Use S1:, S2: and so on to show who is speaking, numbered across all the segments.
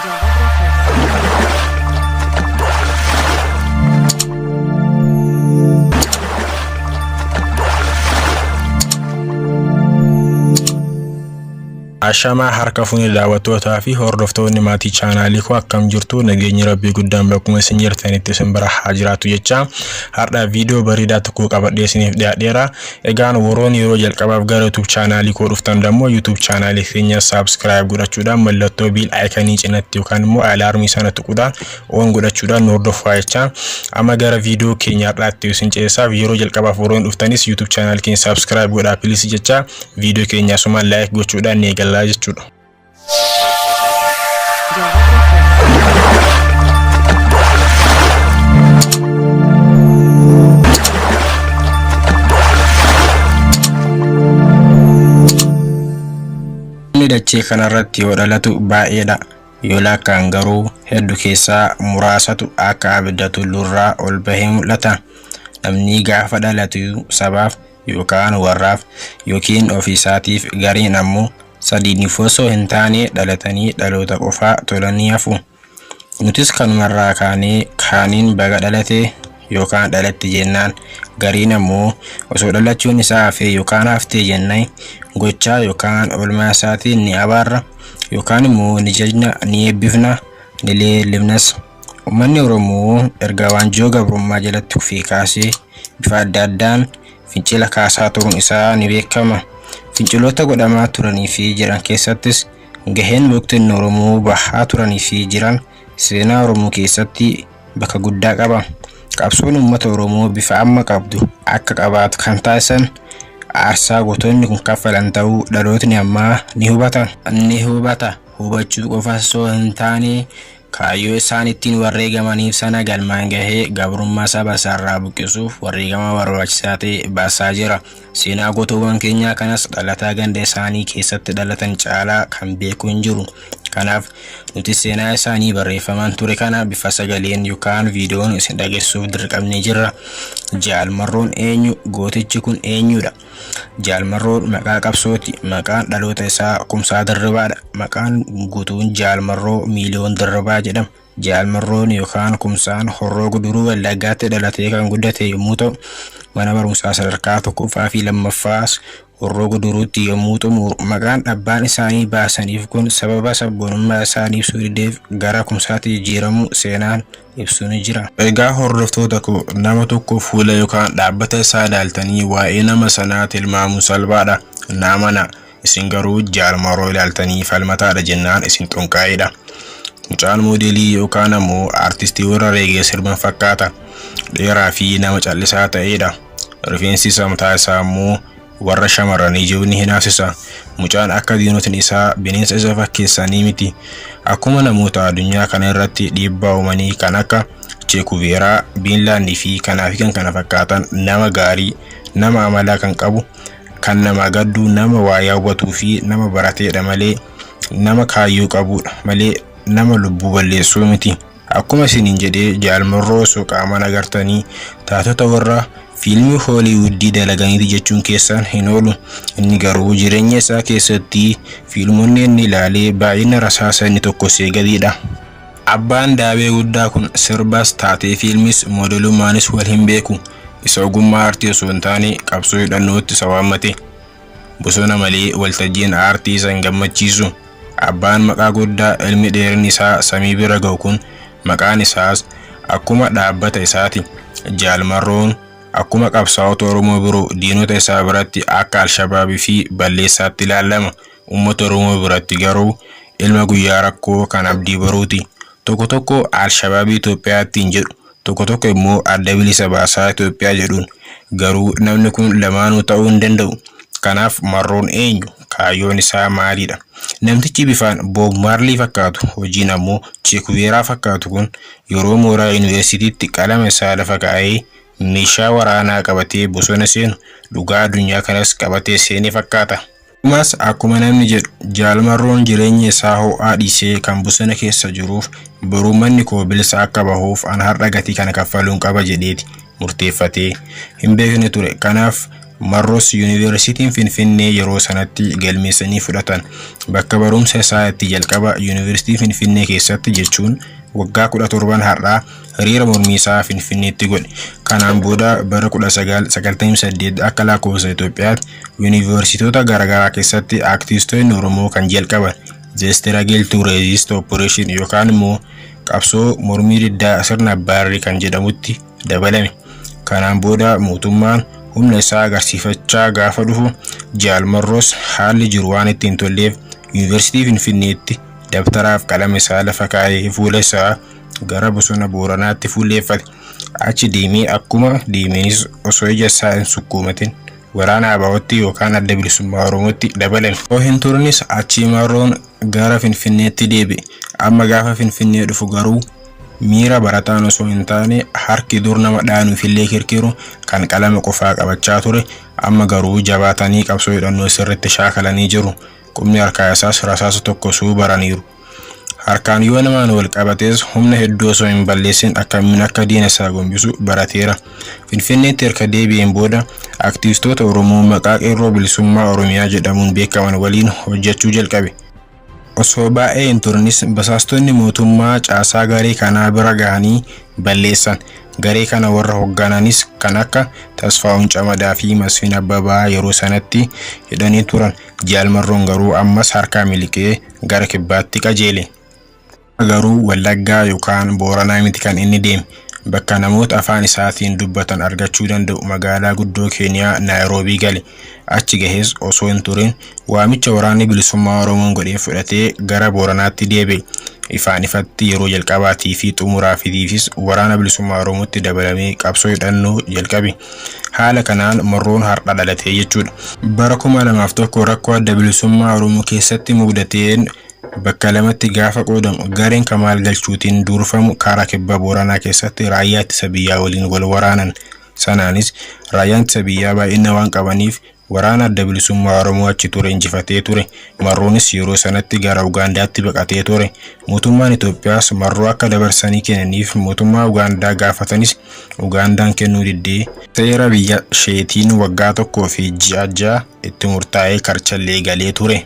S1: Java Breakfast.
S2: Ashamaa harka fuunee daawwattootaa fi hordoftoonni maatii chaanaalii koo, akkam jirtu? Nageenyi rabbii guddaan bakkuma isin jirtanitti isin bira haa jiraatu jecha, har'a viidiyoo bareedaa tokko qabadhee isiniif dhiyaadheera. Egaan warroonni yeroo jalqabaaf gara YouTube chaanaalii koo dhuftan dammoo YouTube chaanaalii keenya subscribe godhachuudhaan, mallattoo bell iconii cinatti yookaan immoo alaarmii sana tuquudhaan on godhachuudhaan nu hordofaa jecha, amma gara viidiyoo keenya har'aatti isin ceessaaf, yeroo jalqabaaf warroonni dhuftanis YouTube chaanaalii keenya subscribe godhaa please jecha, viidiyoo keenya asumaan like gochuudhaan ni eegallaa jechuudha.
S1: Java Breakfast.
S2: Namni dachee kanarratti yoo dhalatu baay'eedha. Yoo lakkaan garuu hedduu keessaa muraasatu akka abidda tulluurraa ol bahee mul'ata. Namni gaafa dhalatu sabaaf yookaan warraaf yookiin ofiisaatiif, gariin ammoo sadiiniif osoo hin taane dhalatanii dhaloota qofaa tolanii hafu. Nutis kanumarraa kaanee kaaniin baga dhalate yookaan dhalatte jennaan, gariin ammoo osoo dhalachuun isaa hafee yookaan haftee jennaan gochaa yookaan oolmaa isaatiin ni abaarra yookaan immoo ni jajna, ni eebbifna, ni leellifnas. Uummanni Oromoo erga waanjoo gabrummaa jalatti kufee kaasee bifa adda addaan fincila kaasaa turuun isaa ni beekama. Finciloota godhamaa turanii fi jiran keessattis gaheen beektonni Oromoo bahaa turanii fi jiran seenaa Oromoo keessatti bakka guddaa qaba. Qabsoon uummata Oromoo bifa amma qabdu akka qabaatu kan taasisan aarsaa gootonni kun kaffalan ta'uu dhalootni ammaa ni hubata. Ni hubata. Hubachuu qofa osoo hin taane, kaayyoo isaan ittiin wareegamaniif sana galmaan gahee gabrummaa saba isaarraa buqqisuuf wareegama barbaachisaa ta'e baasaa jira. Seenaa gootowwan keenyaa kanas dhalataa ganda isaanii keessatti dhalatan caalaa kan beeku hin jiru. Kanaaf nuti seenaa isaanii barreeffamaan ture kana bifa sagaleen yookaan viidiyoon isin dhageessuuf dirqamnee jirra. Jaal Marroon eenyu? Gootichi kun eenyudha? Jaal Marroon maqaa qabsooti. Maqaan dhaloota isaa Kumsaa Dirribaadha. Maqaan guutuun Jaal Marroo Miiliyoon Dirribaa jedhama. Jaal Marroon yookaan Kumsaan Horroo Guduruu Wallaggaatti dhalatee kan guddate yommuu ta'u, mana barumsaa sadarkaa tokkoffaa fi lammaffaas Horroo Guduruutti yommuu xumuru, maqaan abbaan isaanii baasaniif kun sababa sabboonummaa isaanii ibsuu dideef gara Kumsaatti jijjiiramuu seenaan ibsu ni jira. Egaa hordoftoota koo, nama tokko fuula yookaan dhaabbata isaa ilaaltanii waa'ee nama sanaa tilmaamuun salphaadha. Na amana. Isin garuu Jaal Marroo ilaaltanii falmataadha jennaan isin xonqaa'eedha. Mucaan moodelii yookaan ammoo aartistii warra reggae sirban fakkaata. Dheeraa fi nama callisaa ta'edha. Rifeensi isaa mataa isaa immoo warra shamarranii jiru ni hinaafsisa. Mucaan akka diinotni isaa bineensa isa fakkeessanii miti. Akkuma namoota addunyaa kana irratti dhiibbaa uumanii kan akka Che Guevara, Bin Laden fi kanaa fi kan kana fakkaatan, nama gaarii, nama amalaa kan qabu, kan nama gaddu, nama waa hawwatuu fi nama barateedha malee, nama kaayyoo qabudha malee nama lubbuu balleessuu miti. Akkuma isiniin jedhee, Jaal Marroo osoo qaamaan agartanii taatota warra fiilmii Hooliwuddii dalaganiiti jechuun keessan hin oolu. Inni garuu jireenya isaa keessatti fiilmonni inni ilaalee baay'ina rasaasa inni tokkosee gadiidha. Abbaan daabee guddaa kun sirbas taatee fiilmis moodelummaanis wal hin beeku. Isa ogummaa aartii osoo hin taane qabsoo hidhannootti isa waammate. Bosona malee waltajjiin aartii isa hin gammachiisu. Abbaan maqaa guddaa, ilmi dheerinni isaa samii bira ga'u kun, maqaan isaas akkuma dhaabbata isaati. Jaal Marroon akkuma qabsaa'ota Oromoo biroo diinota isaa biratti akka Alshabaabii fi balleessaatti ilaalama. Uummata Oromoo biratti garuu ilma guyyaa rakkoo kan abdii baruuti. Tokko tokko Alshabaabii Itoophiyaattiin jedhu, tokko tokko immoo Adda Bilisa Baasaa Itoophiyaa jedhuun. Garuu namni kun lamaanuu ta'uu hin danda'u. Kanaaf Marroon eenyu? Kaayyoon isaa maalidha? Namtichi bifaan Bob Marley fakkaatu, hojiin ammoo Che Guevara fakkaatu kun yeroo mooraa yuunivarsiitiitti qalama isaa lafa kaa'ee meeshaa waraanaa qabatee bosona seenu, dhugaa addunyaa kanas qabatee seene fakkaata. Dhumas akkuma namni jedhu, Jaal Marroon jireenya isaa ho'aa dhiisee kan bosona keessa jiruuf, boruu manni koo bilisa akka bahuuf an har'a gatii kana kaffaluun qaba jedheeti murteeffatee hin beekne ture. Kanaaf Marroos Yuunivarsiitiin Finfinnee yeroo sanatti galmeessanii fudhatan. Bakka barumsa isaa itti jalqaba Yuunivarsiitii Finfinnee keessatti jechuun waggaa 17 har'aa hiriira mormii isaa Finfinneetti godhe. Kanaan booda bara 1998 akka lakkoofsa Itoophiyaatti yuunivarsiitota garaagaraa keessatti aktivistoonni Oromoo kan jalqaban The Struggle to Resist Operation yookaan immoo qabsoo mormii diddaa sirna abbaa kan jedhamutti dabalame. Kanaan booda mootummaan humna isaa agarsiifachaa gaafa dhufu Jaal Marroos haalli jiru waan itti hin tolleef Yuunivarsiitii Finfinneetti dabtaraaf qalama isaa lafa kaa'ee fuula isaa gara bosona Booranaatti fuulleeffate. Achi deemee akkuma deemeenis osoo ija isaa hin sukkuumatin waraana ABO'tti yookaan Adda Bilisummaa Oromootti dabalame. Osoo hin turnis achii Marroon gara Finfinneetti deebi'e. Amma gaafa Finfinnee dhufu garuu miira barataan osoo hin taane harki dur nama dhaanuufillee kirkiru kan qalama qofaa qabachaa ture amma garuu jabaatanii qabsoo hidhannoo sirriitti shaakalanii jiru. Qubni harkaa isaas rasaasa tokko suu baraniiru. Harkaan yoo namaan wal qabates humna hedduu osoo hin balleessin akkamiin akka diina isaa gombisu barateera. Finfinneetti erga deebi'een booda aktivistoota Oromoo maqaa Qeerroo Bilisummaa Oromiyaa jedhamuun beekaman waliin hojjechuu jalqabe. Osoo baay'ee hin turnis basaastonni mootummaa caasaa garee kanaa bira gahanii balleessan. Garee kana warra hooggananis kan akka Tasfaa'uun Camadaa fi Masfiin Abbabaa yeroo sanatti hidhanii turan. Jaal Marroon garuu ammas harkaa miliqee gara kibbaatti qajeele. Garuu Wallaggaa yookaan Booranaa miti kan inni deeme. Bakka namoota afaan isaatiin dubbatan argachuu danda'u magaalaa guddoo Keeniyaa Naayiroobii gale. Achi gahees osoo hin turin waamicha waraanni bilisummaa Oromoon godhee fudhatee gara Booranaatti deebi'e. Ifaan ifatti yeroo jalqabaatii fi xumuraafitiifis waraana bilisummaa Oromootti dabalamee qabsoo hidhannoo jalqabe. Haala kanaan Marroon har'a dhalatee jechuudha. Bara 2001 rakkoo adda bilisummaa Oromoo keessatti mudateen bakka lamatti gaafa qoodamu gareen Kamaal Galchuutiin durfamu karaa kibba Booranaa keessatti raayyaa ittisa biyyaa waliin wal waraanan. Sanaanis raayyaan ittisa biyyaa baay'ina waan qabaniif waraana adda bilisummaa Oromoo achi ture injifatee ture. Marroonis yeroo sanatti gara Ugaandaatti baqatee ture. Mootummaan Itoophiyaas Marroo akka dabarsanii kennaniif mootummaa Ugaandaa gaafatanis Ugaandaan kennuu diddee seera biyya isheetiin waggaa 1 fi ji'a 6 itti murtaa'ee karchallee galee ture.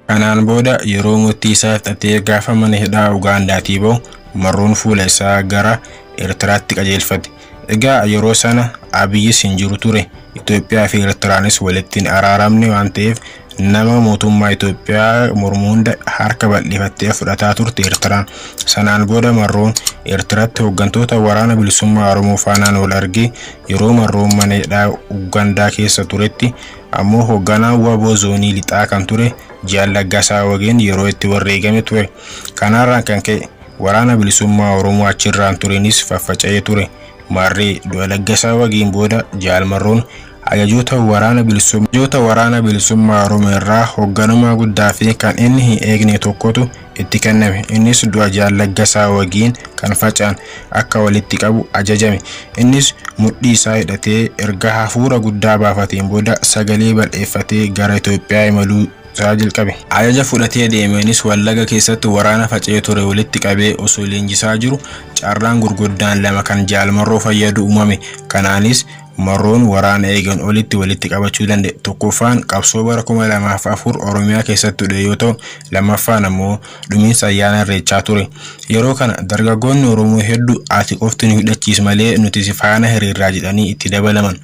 S2: Kanaan booda yeroo murtii isaa fixatee gaafa mana hidhaa Ugaandaatii bahu Marroon fuula isaa gara Eertiraatti qajeelfate. Egaa yeroo sana Abiyyis hin jiru ture. Itoophiyaa fi Eertiraanis walitti hin araaramne waan ta'eef nama mootummaa Itoophiyaa mormu hunda harka bal'ifattee fudhataa turte Eertiraan. Sanaan booda Marroon Eertiraatti hooggantoota waraana bilisummaa Oromoo faanaan wal argee yeroo Marroon mana hidhaa Ugaandaa keessa turetti ammoo hoogganaan WBO zoonii lixaa kan ture Jaal Laggasaa Wageen yeroo itti wareegame ture. Kanarraan kan ka'e waraana bilisummaa Oromoo achirraan turenis faffaca'ee ture. Maarree du'a Laggasaa Wageen booda Jaal Marroon ajajoota waraana bilisummaa Oromoo irraa hoogganummaa guddaa fi kan inni hin eegne tokkotu itti kenname. Innis du'a Jaal Laggasaa Wageen kan faca'an akka walitti qabu ajajame. Innis mudhii isaa hidhatee erga hafuura guddaa baafateen booda sagalee bal'eeffatee gara Itoophiyaa imaluu isaa jalqabe. Ajaja fudhatee deemeenis Wallagga keessatti waraana faca'ee ture walitti qabee osoo leenjisaa jiru carraan gurguddaan lama kan Jaal Marroo fayyadu uumame. Kanaanis Marroon waraana eegan olitti walitti qabachuu danda'e. Tokkoffaan qabsoo bara 2004 Oromiyaa keessatti dhufe yoo ta'u, lammaffaan ammoo dhumiinsa ayyaana Irreechaa ture. Yeroo kana dargaggoonni Oromoo hedduu ati qofti nu hidhachiis malee nuti si faana hiriirraa jedhanii itti dabalaman.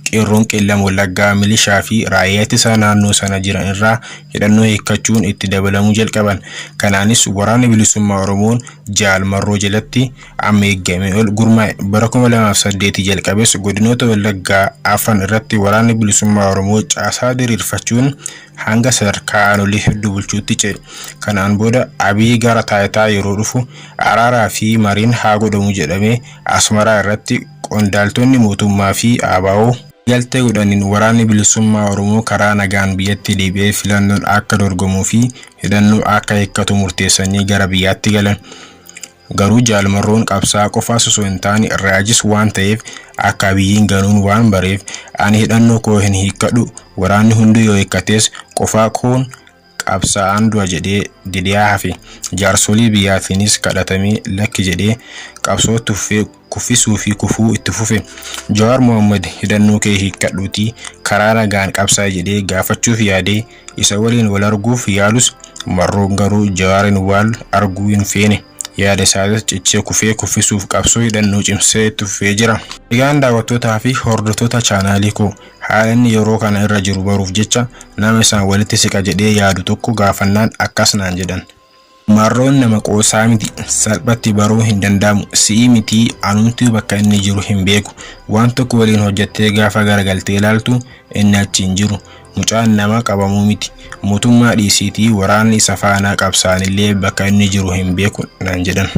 S2: Qeerroon Qeellam Wallaggaa milishaa fi raayyaa ittisaa naannoo sana jiran irraa hidhannoo hiikkachuun itti dabalamuu jalqaban. Kanaanis waraanni bilisummaa Oromoon Jaal Marroo jalatti amma eegamee ol gurmaa'e. Bara 2008 jalqabes godinoota Wallaggaa afran irratti waraanni bilisummaa Oromoo caasaa diriirfachuun hanga sadarkaa aanolee hedduu bulchuutti ce'e. Kanaan booda Abiy gara taayitaa yeroo dhufu araaraa fi mariin haa godhamu jedhamee Asmaraa irratti qondaaltonni mootummaa fi ABO galtee godhaniin waraanni bilisummaa Oromoo karaa nagaan biyyatti deebi'ee filannoon akka dorgomuu fi hidhannoo akka hiikkatu murteessanii gara biyyaatti galan. Garuu Jaal Marroon qabsaa qofaas osoo hin taane raajis waan ta'eef akka Abiyyiin ganuun waan bareef ani hidhannoo koo hin hiikkadhu, waraanni hundi yoo hiikkates qofaa koon Qabsaa'aan du'a jedhee didee hafe. Jaarsolii biyyaatiinis kadhatamee lakki jedhee qabsootti fufee kuffisuu fi kufuu itti fufe. Jawaar Mohaammed hidhannoo kee hiikkadhuutii karaa nagaan qabsaa'i jedhee gaafachuuf yaadee isa waliin wal arguuf yaalus, Marroon garuu Jawaariin wal arguu hin feene. Yaada isaatis cichee kufee kuffisuuf qabsoo hidhannoo cimsee itti fufee jira. Egaan daawwattootaa fi hordoftoota chaanaalii koo, haala inni yeroo kana irra jiru baruuf jecha nama isaan walitti siqa jedhee yaadu tokko gaafannaan akkas naan jedhan. Marroon nama qoosaa miti, salphatti baruu hin danda'amu. Si'ii mitii anumtuu bakka inni jiru hin beeku. Waan tokko waliin hojjettee gaafa garagaltee ilaaltu inni achi hin jiru. Mucaan nama qabamuu miti. Mootummaa dhiisiitii waraanni isa faana qabsaa'anillee bakka inni jiru hin beeku naan jedhan.